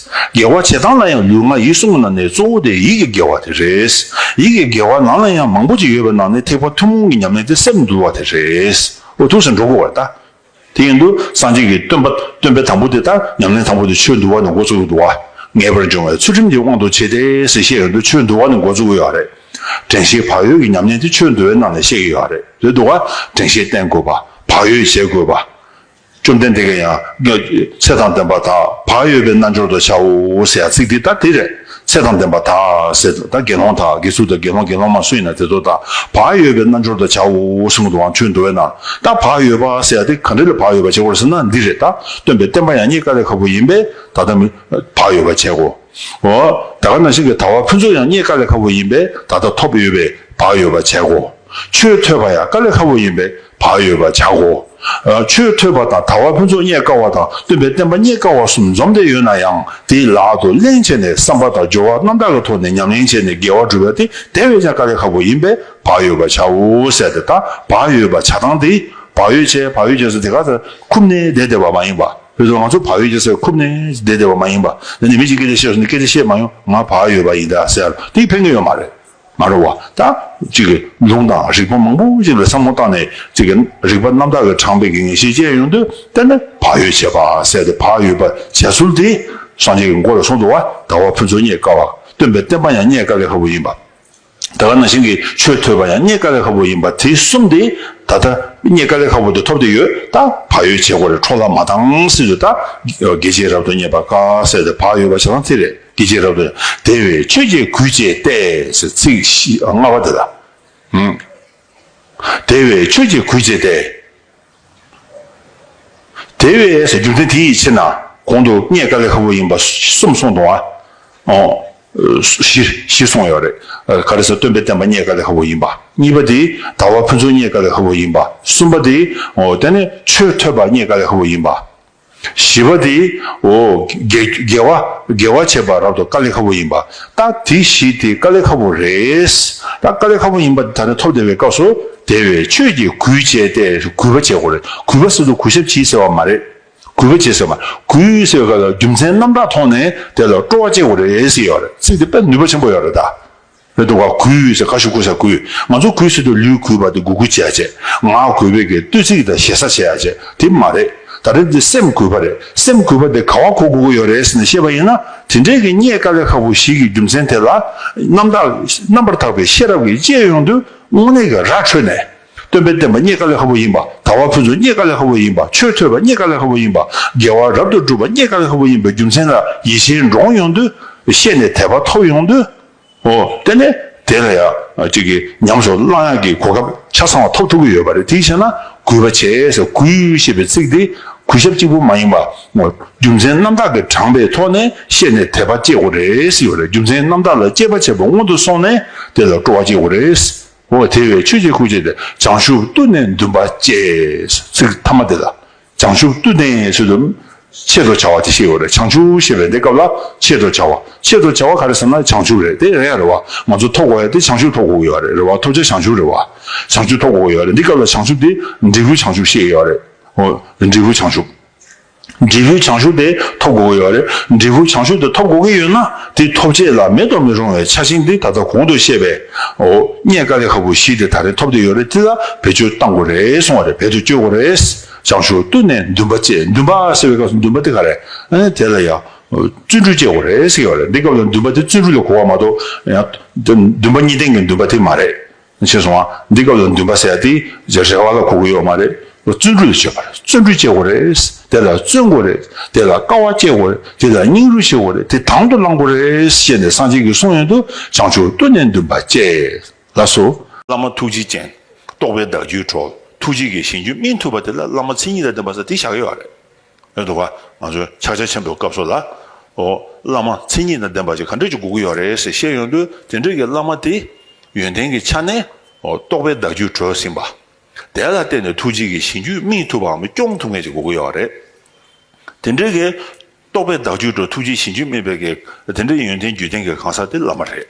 དགེ་བ་བྱེད་སྟངས་ལ་ཡང་ལུས་ངག་ཡིད་གསུམ་གྱི་ནང་ནས་གཙོ་བོ་དེ་ཡིད་ཀྱི་དགེ་བ་དེ་རེད། ཡིད་ཀྱི་དགེ་བ་ནང་ལ་ཡང་མང་པོ་ཅིག་ཡོད་པའི་ནང་ནས་ཐེག་པ་ཐུན་མོང་གི་ཉམས་ལེན་དེ་སེམས་འདུལ་བ་དེ་རེད། འོ་ཐུགས་སུ་འགྲོ་དགོས་པ་རེད་ད། དེ་ཡིན་དུས་སངས་རྒྱས་ཀྱི་སྟོན་པ་སྟོན་པའི་དང་པོ་དེ་ལྟར་ཉམས་ལེན་དང་པོ་དེ་ཆོས་འདུལ་བ་ནས་འགོ་བཙུགས་ཀྱི་འདུག་བ། ངེས་པར་འབྱུང་བའི་ཚུལ་ཁྲིམས་ཀྱི་དབང་དུ་བྱས་ཏེ་ཟེར་བཤད་ཡོང་དུས་ཆོས་འདུལ་བ་ནས་འགོ་བཙུགས་ཀྱི་ཡོད་རེད། དྲན་ཤེས་བག་ཡོད་ཀྱི་ཉམས་ལེན་དེ་ཆོས་འདུལ་བའི་ནང་ནས་བཤད་ཀྱི་ཡོད་རེད། རེད་འདུག་བ། དྲན་ཤེས་བསྟེན་དགོས་པ། བག་ཡོད་བྱེད་དགོས་པ། བཅོམ་ལྡན་འདས་ཀྱིས་ཡང་ཚེ་དང་ལྡན་པ་དག་བག་ཡོད་པའི་རྣལ་འབྱོར་དུ་བྱའོ་ཟེར་ཡ་ཚིག་འདི་ད་དེ་རེད། ཚེ་དང་ལྡན་པ་དག་ཟེར་ད་དགེ་སློང་དག་དགེ་ཚུལ་དང་དགེ་སློང་དགེ་སློང་མ་སུ་ཡིན་ན་དེ་ཚོ་དག་བག་ཡོད་པའི་རྣལ་འབྱོར་དུ་བྱའོ་གསུངས་འདུག་ཨང་ཆོས་འདུལ་བའི་ནང་ད་བག་ཡོད་པ་ཟེར་ཡ་དེ་ག་འདྲ་ལ་བག་ཡོད་པ་བྱེད་དགོས་ཟེར་ན་འདི་རེད། ད་སྟོན་པའི་བསྟན་པ་ཡང་རྙེད་དཀའ་ལས་ཁག་པོ་ཡིན་པས་ད་ལྟ་མི་བག་ཡོད་པ་བྱེད་དགོས། འོ། ད་ག་ནང་བཞིན་གྱི་དལ་བ་ཕུན་ཚོགས་ཡང་རྙེད་དཀའ་ལས་ཁག་པོ་ཡིན་པས་ད་ལྟ་ཐོབ་ཡོད་པས་བག་ཡོད་པ་བྱེད་དགོས། ཆོས་ཐོས་པ་ཡང་དཀའ་ལས་ཁག་པོ་ཡིན་པས་བག་ཡོད་པ་བྱ་དགོས། ཨ། ཆོས་ཐོས་པ་དང་དལ་བ་ཕུན་ཚོགས་རྙེད་དཀའ་བ་དང་སྟོན་པའི་བསྟན་པ་རྙེད་དཀའ་བ་གསུམ་འཛོམས་ཏེ་ཡོད་ན་ཡང་དེའི་ལག་ཏུ་ལེན་བྱས་ནས་བསམ་པ་དང་སྦྱོར་བ་རྣམ་དག་གི་ཐོག་ནས་ཉམས་ལེན་བྱས་ནས་དགེ་བ་སྒྲུབ་པ་དེ་དེ་བས་ཀྱང་དཀའ་ལས་ཁག་པོ་ཡིན་པས་བག་ཡོད་པ་བྱའོ་ཟེར་ཏེ་ད་བག་ཡོད་པ་བྱ་སྟངས་དེ་བག་ཡོད་བྱས་བག་ཡོད་བྱས་ཟེར་དེ་ག་ཚོད་ཁུབ་ནས་བསྡད་བསྡད་པ་མ་ཡིན་པ། རེད་དོ། ང་ཚོ་བག་ཡོད་ཅེས་ཟེར་ཁུབ་ནས་བསྡད་བསྡད་པ་མ་ཡིན་པ། འདི་ནི་མི་གཅིག་སྐད་ཆ་བཤད་སོང་ནས་སྐད་ཆ་བཤད་མ་ཡོང་། ང་བག་ཡོད་པ་ཡིན་ད་ཟེར་དེ་ཕན་གྱི་ཡོད་མ་རེད། མ་རེད་བ། ད་གཅིག་གི་ལུང་དང་རིགས་པ་མང་པོ་ཅིག་ལ་བསམ་བློ་བཏང་ནས་གཅིག་གི་རིགས་པ་རྣམ་དག་གིས་དྲངས་པའི་གི་ངེས་ཤེས་སྐྱེས་ཡོང་དུས་དེ་ནི་བག་ཡོད་བྱེད་པ་ཟེར་ཏེ་བག་ཡོད་པ་བྱ་ཚུལ་དེ་སངས་རྒྱས་ཀྱི་མགོ་ལ་གསུངས་འདུག་བ། དལ་བ་ཕུན་ཚོགས་རྙེད་དཀའ་བ། སྟོན་པའི་བསྟན་པ་ཡང་རྙེད་དཀའ་ལས་ཁག་པོ་ཡིན་པ། ད་ག་ནང་བཞིན་གྱི་ཆོས་ཐོས་པ་ཡང་རྙེད་དཀའ་ལས་ཁག་པོ་ཡིན་པ་དེ་གསུམ་དེ་ད་ལྟ་རྙེད་དཀའ་ལས་ཁག་པོ་དེ་ཐོབ་བསྡད་ཡོད། ད་བག་ཡོད་བྱེད་དགོས་རེད། འཕྲོ་བརླག་མ་བཏང་ཟེར་དུས་ད་དགེ་བྱེད་རབ་ཏུ་བརྙེས་པ་དཀའ་ཟེར་ཏེ་བག་ཡོད་པ་བྱེད་སྟངས་དེ་རེད། དགེ་བྱེད་རབ་ཏུ་དེ་བས་ཆོས་ཀྱི་གུས་བྱས་ཏེ་ཟེར་ཚིག་བཞི་ལྔ་པ་དེ་ལ། ཨང་། དེ་བས་ཆོས་ཀྱི་གུས་བྱས་ཏེ། དེ་བས་ཟེར་རྒྱུ་མཚན་དེ་ཡི་ཕྱིར་ན་གོང་དུ་རྙེད་དཀའ་ལས་ཁག་པོ་ཡིན་པ་གསུམ་གསུངས་འདུག་ཨ། ཨོ། བཞི་བཞི་གསུངས་ཡོད་རེད། ག་རེ་ཟེར་སྟོན་པའི་བསྟན་པ་རྙེད་དཀའ་ལས་ཁག་པོ་ཡིན་པ། གཉིས་པ་དེ་ཟླ་བ་ཕུན་ཚོགས་རྙེད་དཀའ་ལས་ཁག་པོ་ཡིན་པ། གསུམ་པ་དེ་ཨོ་དེ་ནས་ཆོས་ཐོས་པ་རྙེད་དཀའ་ལས་ཁག་པོ་ཡིན་པ། བཞི་པ་དེ་ཨོ་དགེ་དགེ་བ་དགེ་བ་བྱེད་པ་རབ་ཏུ་དཀའ་ལས་ཁག་པོ་ཡིན་པ། ད་དེ་བཞི་དེ་དཀའ་ལས་ཁག་པོ་རེད། ད་དཀའ་ལས་ཁག་པོ་ཡིན་པ་ད་ནི་ཐོབ་བསྡད་པའི་སྐབས་སུ་དེ་བས་ཆོས་ཀྱི་གུས་བྱས་ཏེ་གུས་པ་བྱེད་དགོས་རེད། གུས་པ་ཟེར་དུས་གུས་ཞབས་བྱེད་ཟེར་བ་མ་རེད། གུས་པ་བྱེད་ཟེར་བ་མ་རེད། གུས་ཟེར་བ་ལ་རྒྱུ་མཚན་རྣམ་དག་ཐོག་ནས་དེ་ལ་སྤྲོ་བ་བསྐྱེད་དགོས་རེད་ཟེར་ཡོད་རེད། ཚིག་དེ་དཔེ་ནུས་པ་ཆེན་པོ་ཡོད་རེད་ད། རེད་འདུག་ག་གུས་ཟེར་ཁ་ཤུ་གུས་ས་གུས། ང་ཚོ་གུས་ཟེར་དུས་ལུས་གུས་པ་དེ་གུས་གུས་བྱེད་ཡ་བྱེད། ངག་གུས་པའི་གི་བསྟོད་ཚིག་དང་ཞེ་ས་བྱེད་ཡ་བྱེད་དེ་མ་རེད། ད་རེས་འདི་སེམས་གུས་པ་རེད། སེམས་གུས་པ་དེ་ག་བ་གོ་དགོས་ཀྱི་ཡོད་རེད་ཟེར་ནས་བཤད་པ་ཡིན་ན། དེ་འདྲའི་གི་རྙེད་དཀའ་ལས་ཁག་པོ་ཞིག་གི་རྒྱུ་མཚན་དེ་ལ་རྣམ་དག་རྣམ་པར་དག་པའི་ཤེས་རབ་ཀྱིས་དཔྱད་ཡོང་དུས་དངོས་གནས་ཀྱི་ར་འཕྲོད་ནས། སྟོན་པའི་བསྟན་པ་རྙེད་དཀའ་ལས་ཁག་པོ་ཡིན་པ། ཟླ་བ་ཕུན་ཚོགས་རྙེད་དཀའ་ལས་ཁག་པོ་ཡིན་པ། ཆོས་ཐོས་པ་རྙེད་དཀའ་ལས་ཁག་པོ་ཡིན་པ། དགེ་བ་རབ་ཏུ་སྒྲུབ་པ་རྙེད་དཀའ་ལས་ཁག་པོ་ཡིན་པའི་རྒྱུ་མཚན་ལ་ཡིད་ཆེས་འདྲོངས་ཡོང་དུས། ཤེས་ནས་དད་པ་ཐོབ་ཡོང་དུས། ཨོ། དེ་ནས་དེ་ལ་ཡང་གཅིག་གིས་ཉམས་སུ་བླང་ཡག་གི་གོ་སྐབས་ཆ་ཚང་བ་ཐོབ་ཐུབ་ཀྱི་ཡོད་པ་རེད། དེའི་ཕྱིར་ན་གུས་པ་བྱས་ཟེར། གུས་ཞེས་པའི་ཚིག་འདི་གུས་ཞབས་གཅིག་པུ་མ་ཡིན་པ། རྒྱུ་མཚན་རྣམ་དག་གིས་དྲངས་པའི་ཐོག་ནས་ཤེས་ནས་དད་པ་སྐྱེ་དགོས་རེད་ཟེར་ཡོད་རེད། རྒྱུ་མཚན་རྣམ་དག་ལ་དཔྱད་པ་བྱས་པ་སྔོན་དུ་སོང་ནས་དེ་ལ་སྤྲོ་བ་སྐྱེ་དགོས་རེད། འོ་དེ་བས་ཆོས་ཀྱི་གུས་བྱས་ཏེ། བྱང་ཆུབ་ཏུ་ནི་འདུན་པ་བསྐྱེད། ཚིག་ཐ་མ་དེ་ལ། བྱང་ཆུབ་ཏུ་ནི་ཟེར་དུས་ཆེད་དུ་བྱ་བ་དེ་བཤད་ཡོད་རེད། བྱང་ཆུབ་ཞེས་པའི་འདི་སྐབས་ལ་ཆེད་དུ་བྱ་བ། ཆེད་དུ་བྱ་བ་ག་རེ་ཟེར་ན་བྱང་ཆུབ་རེད། དེ་རེད་ཡ་རེད་བ། ང་ཚོ་ཐོབ་དགོས་ཡ་དེ་བྱང་ཆུབ་ཐོབ་དགོས་ཀྱི་ཡོད་རེད། རེད་བ། ཐོབ་བྱ་བྱང་ཆུབ་རེད་བ། བྱང་ཆུབ་ཐོབ་དགོས་ཀྱི་ཡོད་རེད། འདི་སྐབས་ལ་བྱང་ཆུབ་དེ་འབྲས་བུའི་བྱང་ཆུབ་བཤད་ཡོད་རེད། འོ། འབྲས་བུའི་བྱང་ཆུབ། འབྲས་བུའི་བྱང་ཆུབ་དེ་ཐོབ་དགོས་ཀྱི་ཡོད་རེད། འབྲས་བུའི་བྱང་ཆུབ་དེ་ཐོབ་དགོས་ཀྱི་ཡོད་ན། དེ་ཐོབ་བྱེད་ལ་མེད་དུ་མི་རུང་བའི་ཆ་ཤས་འདི་ད་ལྟ་གོང་དུ་བཤད་པའི། འོ། རྙེད་དཀའ་ལས་ཁག་པོ་བཞི་དེ་ད་རེས་ཐོབ་བསྡད་ཡོད་རེད། དེ་ལ་བེད་སྤྱོད་གཏང་དགོས་རེད་གསུངས་པ་རེད། བེད་དུ་སྤྱོད་དགོས་རེད། བྱང་ཆུབ་ཏུ་ནི་འདུན་པ་བསྐྱེད། འདུན་པ་ཟེར་བའི་སྐབས་སུ་འདུན་པ་དེ་ག་རེད། ཨ་ནི་དེ་ལ་ཡང་བརྩོན་འགྲུས་བསྐྱེད་དགོས་རེད་ཟེར་གྱི་ཡོད་རེད། འདི་སྐབས་ལ་འདུན་པ་དེ་བརྩོན་འགྲུས་ལ་གོ་བ་མ་གཏོགས། ཡང་འདུན་པ་གཉིས་ལྡན་གྱི་འདུན་པ་དེ་མ་རེད། ཤེས་སོང་ང་། འདི་སྐབས་ལ་འདུན་པ་ཟེར་ཡ་དེ་རེ་བ་ལ་གོ་གི་ཡོད་མ་རེད། བརྩོན་འགྲུས་ལ་བྱེད་པ་རེད། བརྩོན་འགྲུས་བྱེད་དགོས་རེད། དེ་ལ་བརྩོན་དགོས་རེད། དེ་ལ་དཀའ་བ་སྤྱད་དགོས་རེད། དེ་ལ་སྙིང་རུས་བྱེད་དགོས་རེད། དེ་དང་དུ་བླང་དགོས་རེད་ཞེས་ནས་སངས་རྒྱས་ཀྱིས་གསུངས་ཡོང་དུས་བྱང་ཆུབ་ཏུ་ནི་འདུན་པ་བསྐྱེད། ལགས་སོ། བླ་མ་ཐུགས་རྗེ་ཅན། རྟོགས་པའི་བདག་རྒྱུད་གྲོལ། ཐུགས་རྗེ་གི་ཞིང་རྒྱུད་སྨིན་ཐུབ་པ་དེ་ལ་བླ་མ་མཚན་ཉིད་དང་ལྡན་པ་ཟེར་དེ་བཞག་གི་ཡོད་རེད། ཡོད་འདུག་ག་ང་ཚོའི་ཕྱག་རྒྱ་ཆེན་པོའི་སྐབས་སུ་ལ། ཨོ། བླ་མ་མཚན་ཉིད་དང་ལྡན་པ་ཅིག་ག་འདྲས་ཅིག་དགོས་ཀྱི་ཡོད་རེད་ཟེར་བཤད་ཡོང་དུས། དེ་འདྲས་ཀྱི་བླ་མ་དེ་ཡོན་ཏན་གྱི་ཆ་ནས། ཨོ། རྟོགས་པའི་བདག་རྒྱུད་གྲོལ་ཟིན་པ། དེ་ལ་བརྟེན་ནས་ཐུགས་རྗེ་གི་ཞིང་རྒྱུད་སྨིན་ཐུབ་པའམ་སྐྱོང་ཐུབ་མཁན་ཅིག་དགོས་ཀྱི་ཡོད་རེད། དེ་འདྲས་ཀྱི་རྟོགས་པའི་བདག་རྒྱུད་གྲོལ། ཐུགས་རྗེ་ཞིང་རྒྱུད་སྨིན་པའི་གི་དེ་འདྲའི་ཡོན་ཏན་རྒྱུད་ལྡན་གྱི་གང་ཟག་དེ་བླ་མ་རེད།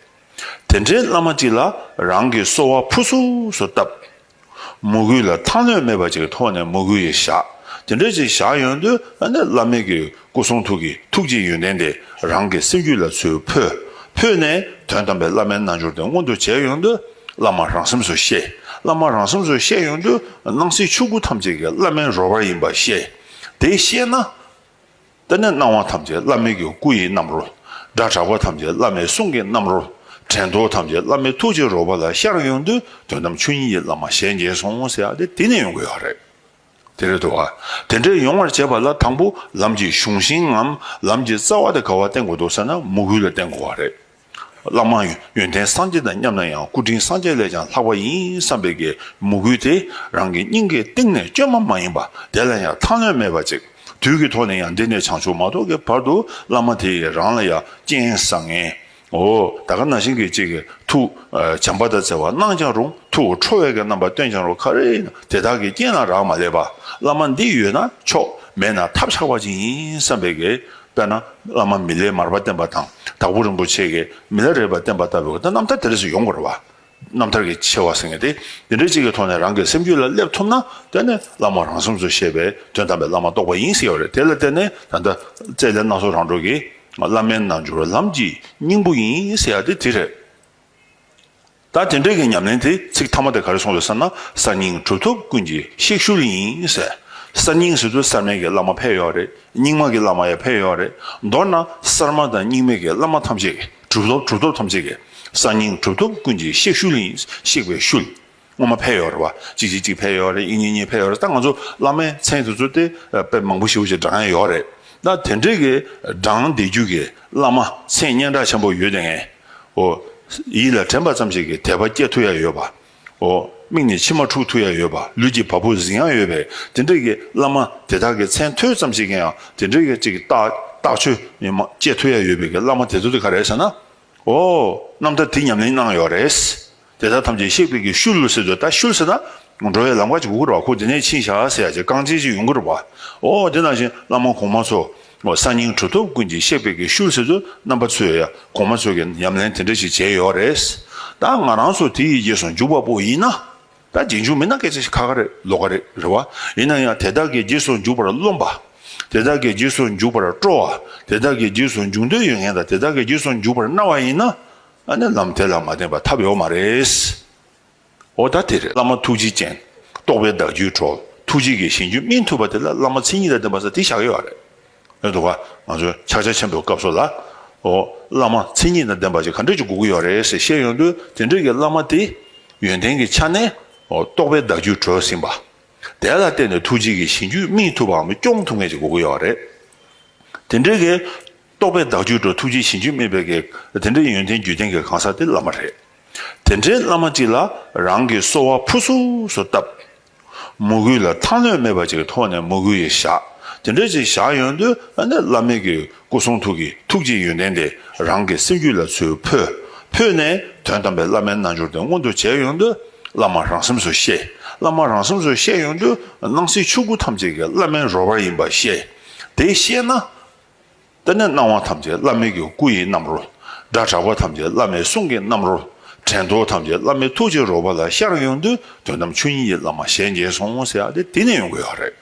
དེ་འདྲའི་བླ་མ་ཅིག་ལ་རང་གི་གསོལ་བ་ཕུར་ཚུགས་སུ་བཏབ། མོས་གུས་ལ་ཐང་ལྷོད་མེད་པ་ཅིག་ཐོག་ནས་མོས་གུས་ཡིས་བཞག་དེ་འདྲ་ཅིག་བཞག་ཡོང་དུས། ཨ་ནི་བླ་མའི་གི་སྐུ་གསུང་ཐུགས་ཀྱི་ཐུགས་ཀྱི་ཡོན་ཏན་དེ་རང་གི་སེམས་རྒྱུད་ལ་ཚུར་འཕོས། འཕོས་ནས་དོན་དམ་པའི་བླ་མའི་རྣལ་འབྱོར་དེ་མངོན་དུ་བྱས་ཡོང་དུས། བླ་མ་རང་སེམས་སུ་ཤེས། བླ་མ་རང་སེམས་སུ་ཤེས་ཡོང་དུས། སྣང་སྲིད་ཆོས་སྐུ་ཐམས་ཅད་ཀྱི་བླ་མའི་རོལ་པ་ཡིན་པ་ཤེས། དེ་ཤེས་ན། དེ་ནས་སྣང་བ་ཐམས་ཅད་བླ་མའི་གི་སྐུ་ཡི་རྣམ་རོལ། སྒྲ་གྲགས་པ་ཐམས་ཅད་བླ་མའི་གསུང་གི་རྣམ་རོལ། དྲན་རྟོག་ཐམས་ཅད་བླ་མའི་ཐུགས་ཀྱི་རོལ་པ་ལ་ཤར་ཡོང་དུས། དོན་དམ་ཆོས་ཉིད་ཀྱི་བླ་མ་ཞལ་མཇལ་སོང་ཟེར་ཡ་དེ་དེ་ནས་ཡོང་གི་ཡོད་རེད། དེ་རེད་འདུག་ག་དེ་འདྲའི་ཡོང་བར་བྱེད་པ་ལ་དང་པོ་ལམ་གྱི་གཞུང་ཤིང་ངམ་ལམ་གྱི་རྩ་བ་དེ་ག་བ་བསྟེན་དགོས་འདུག་ཟེར་ན། མོས་གུས་ལ་བསྟེན་དགོས་པ་རེད། བླ་མ་ཡོན་ཏན་སངས་རྒྱས་དང་མཉམ་ན་ཡང་། སྐུ་དྲིན་སངས་རྒྱས་ལས་ཀྱང་ལྷག་པ་ཡིན་བསམ་པའི་གི་མོས་གུས་དེ་རང་གི་སྙིང་གི་གཏིང་ནས་བཅོས་མ་མ་ཡིན་པ། དེ་ལ་ཡང་ཐང་ལྷོད་མེད་པ་ཅིག་དུས་ཀྱི་ཐོག་ནས་ཡང་འདི་ནས་བྱང་ཆུབ་མ་ཐོབ་ཀྱི་བར་དུ་བླ་མ་དེ་ཡིས་རང་ལ་ཡང་སྤྱན་བཟང་ངན། འོ། ད་ག་ནང་བཞིན་གྱི་གཅིག་གི་ཐུགས་བྱམས་པ་དང་བརྩེ་བ་གནང་ཀྱང་རུང་། ཐུགས་ཁྲོ་བའི་གི་རྣམ་པ་སྟོན་ཀྱང་རུང་། ག་རེ་ཡིན་ན་དེ་དག་གི་རྐྱེན་ལ་རག་མ་ལས་པ། བླ་མ་འདི་ཡོད་ན་ཆོག་མེད་ན་ཐབས་ཆག་པ་ཅིག་ཡིན་བསམ་པའི་གི། དཔེར་ན་བླ་མ་མི་ལའི་མར་པ་བསྟེན་པ་དང་། དྭགས་པོ་རིན་པོ་ཆེ་གིས་མི་ལ་རས་པ་བསྟེན་པ་ལྟ་བུའི་གི་ད་རྣམ་ཐར་དེ་རིགས་སུ་ཡོང་དགོས་རེད་བ། རྣམ་ཐར་གྱི་ཆེ་བ་ཟེར་མཁན་དེ། དེ་འདྲ་ཅིག་གི་ཐོག་ནས་རང་གི་སེམས་རྒྱུད་ལ་སླེབས་ཐུབ་ན། དེ་ནི་བླ་མ་རང་སེམས་སུ་ཤེས་པའི་དོན་དམ་པའི་བླ་མ་རྟོགས་པ་ཡིན་ཟེར་བ་རེད། དེ་ལ་བརྟེན་ནས་ད་ལྟ་རྩེ་ལེ་སྣ་ཚོགས་རང་གྲོལ་གྱི་བླ་མའི་རྣལ་འབྱོར་ལམ་གྱི་སྙིང་པོ་ཡིན་ཟེར་ཡ་དེ་དེ་རེད། ད་དེ་འདྲའི་གི་ཉམས་ལེན་དེ་ཚིག་ཐ་མ་དེ་ག་རེ་གསུངས་ཡོད་ཟེར་ན། གསར་རྙིང་གྲུབ་ཐོབ་ཀུན་གྱི་གཤེགས་ཤུལ་ཡིན་ཟེར། གསར་རྙིང་ཟེར་དུས་གསར་མའི་གི་བླ་མ་ཕེབས་ཡོད་རེད། རྙིང་མ་གི་བླ་མ་ཡང་ཕེབས་ཡོད་རེད། མདོར་ན་གསར་མ་དང་རྙིང་མའི་གི་བླ་མ་ཐམས་ཅད་ཀྱི། གྲུབ་ཐོབ་གྲུབ་ཐོབ་ཐམས་ཅད་ཀྱི་ གསར་རྙིང་གྲུབ་ཐོབ་ཀུན་གྱི་གཤེགས་ཤུལ་ཡིན། གཤེགས་པའི་ཤུལ། སྔོན་མ་ཕེབས་ཡོད་རེད་བ། གཅིག་གཅིག་གཅིག་ཕེབས་ཡོད་རེད། གཉིས་གཉིས་གཉིས་ཕེབས་ཡོད་རེད། ད་ང་ཚོ་བླ་མའི་མཚན་དེ་ཚོ་དེ་དཔེ་མང་པོ་ཞེ་པོ་ཅིག་བགྲང་ཡ་ཡོད་རེད། ད་དེ་འདྲའི་གི་བགྲང་བསྡད་རྒྱུ་གི་བླ་མ་མཚན་སྙན་གྲགས་ཆེན་པོ་ཡོད་དེ་ངས། འོ། ཡིད་ལ་དྲན་པ་ཙམ་ཞིག་གིས་དད་པ་སྐྱེ་ཐུབ་ཡ་ཡོད་པ། འོ། མིག་ནས་མཆི་མ་འཁྲུག་ཐུབ་ཡ་ཡོད་པ། ལུས་ཀྱི་བ་སྤུ་ཟིང་ཡ་ཡོད་པའི་དེ་འདྲའི་གི་བླ་མ་དེ་དག་གི་མཚན་ཐོས་ཙམ་ཞིག་གིས་ཡང་དེ་འདྲའི་གི་ཅིག་རྟགས་རྟགས་ཆོས་ཉི་མ་སྐྱེ་ཐུབ་ཡ་ཡོད་པའི་གི་བླ་མ་དེ་ཚོ་དེ་ག་རེ་རེད་ཟེར་ན། འོ། རྣམ་ཐར་དེ་ཉམས་ལེན་གནང་ཡོད་རེད། དེ་དག་ཐམས་ཅད་གཤེགས་པའི་གི་ཤུལ་ཟེར་དུས། ད་ཤུལ་ཟེར་ན་འགྲོ་བའི་ལམ་ཁ་ཅིག་དགོས་ཀྱི་རེད་བ། ཁོ་དེ་ནས་ཕྱིན་བཞག་ཟེར་ཡ་ཅིག་རྐང་རྗེས་ཅིག་ཡོང་གི་རེད་བ། འོ། དེ་ནང་བཞིན་བླ་མ་གོང་མ་ཚོ། འོ། གསར་རྙིང་གྲུབ་ཐོབ་ཀུན་གྱི་གཤེགས་པའི་གི་ཤུལ་ཟེར་དུས་རྣམ་པ་ཚོས་ཡ་གོང་མ་ཚོས་གི་ཉམས་ལེན་དེ་འདྲ་ཞིག་བྱས་ཡོད་རེད། ད་ང་རང་ཚོ་དེ་ཡི་རྗེས་སུ་འཇུག་པ་པོ་ཡིན་ན། ད་རྗེས་འཇུག་མིན་ན་སྐད་ཆ་ཞིག་ཁག་ཁག་རེད། ལོགས་ཀ་རེད། རེད་བ། ཡིན་ན་ཡང་དེ་དག་གི་རྗེས་སུ་འཇུག་པར་རློམ་པ། དེ་དག་གི་རྗེས་སུ་འཇུག་པར་སྤྲོ་བ། དེ་དག་གི་རྗེས་སུ་འཇུག་འདོད་ཡོད་མཁན་དང་དེ་དག་གི་རྗེས་སུ་འཇུག་པར་སྣང་བ་ཡིན་ན། ཨ་ནི་ལམ་དེ་ལ་མ་བརྟེན་པ་ཐབས་ཡོད་མ་རེད། འོ། ད་དེ་རེད། བླ་མ་ཐུགས་རྗེ་ཅན། རྟོགས་པའི་བདག་རྒྱུད་གྲོལ། ཐུགས་རྗེ་གིས་གཞན་རྒྱུད་སྨིན་ཐུབ་པ་དེ་ལ་བླ་མ་མཚན་ཉིད་དང་ལྡན་པ་ཟེར་དེ་བཞག་ཡོད་རེད། ཨེ་འདུག་ག་ང་ཚོའི་ཕྱག་རྒྱ་ཆེན་པོའི་སྐབས་སུ་ལ། འོ། བླ་མ་མཚན་ཉིད་དང་ལྡན་པ་ཅིག་ག་འདྲ་ཅིག་དགོས་ཀྱི་ཡོད་རེད་ཟེར་བཤད་ཡོང་དུས། དེ་འདྲ་གི་བླ་མ་དེ་ཡོན་ཏན་གྱི་ཆ་ནས། འོ། རྟོགས་པའི་བདག་རྒྱུད་གྲོལ་ཟིན་པ། དེ་ལ་བརྟེན་ནས་ཐུགས་རྗེ་གིས་གཞན་རྒྱུད་སྨིན་ཐུབ་པའམ་སྐྱོང་ཐུབ་མཁན་ཅིག་དགོས་ཀྱི་ཡོད་རེད། དེ་འདྲའི་གི་རྟོགས་པའི་བདག་རྒྱུད་གྲོལ། ཐུགས་རྗེ་གཞན་རྒྱུད་སྨིན་པའི་གི་དེ་འདྲའི་ཡོན་ཏན་རྒྱུད་ལྡན་གྱི་གང་ཟག་དེ་བླ་མ་རེད། དེ་འདྲའི་བླ་མ་གཅིག་ལ་རང་གི་གསོལ་བ་ཕུར་ཚུགས་སུ་བཏབ། མོས་གུས་ལ་ཐང་ལྷོད་མེད་པ་ཅིག་གི་ཐོག་ནས་མོས་གུས་ཡིས་བཞག་དེ་འདྲ་ཅིག་བཞག་ཡོང་དུས། ཨ་ནི་བླ་མའི་གི་སྐུ་གསུང་ཐུགས་ཀྱི་ཐུགས་རྗེའི་ཡོན་ཏན་དེ་རང་གི་སེམས་རྒྱུད་ལ་ཚུར་འཕོས། འཕོས་ནས་དོན་དམ་པའི་བླ་མའི་རྣལ་འབྱོར་དེ་མངོན་དུ་བྱས་ཡོང་དུས། བླ་མ་རང་སེམས་སུ་ཤེས། བླ་མ་རང་སེམས་སུ་ཤེས་ཡོང་དུས། སྣང་སྲིད་ཆོས་སྐུ་ཐམས་ཅད་ཀྱི་བླ་མའི་རོལ་པ་ཡིན་པ་ཤེས། དེ་ཤེས་ན། དེ་ནས་སྣང་བ་ཐམས་ཅད་བླ་མའི་གི་སྐུ་ཡི་རྣམ་རོལ། སྒྲ་གྲགས་པ་ཐམས་ཅད་བླ་མའི་གསུང་གི་རྣམ་རོལ། དྲན་རྟོག་ཐམས་ཅད་བླ་མའི་ཐུགས་ཀྱི་རོལ་པ་ལ་ཤར་ཡོང་དུས། དོན་དམ་ཆོས་ཉིད་ཀྱི་བླ་མ་ཞལ་མཇལ་སོང་ཟེར་ཡ་དེ་དེ་ནས་ཡོང་གི་ཡོད་རེད།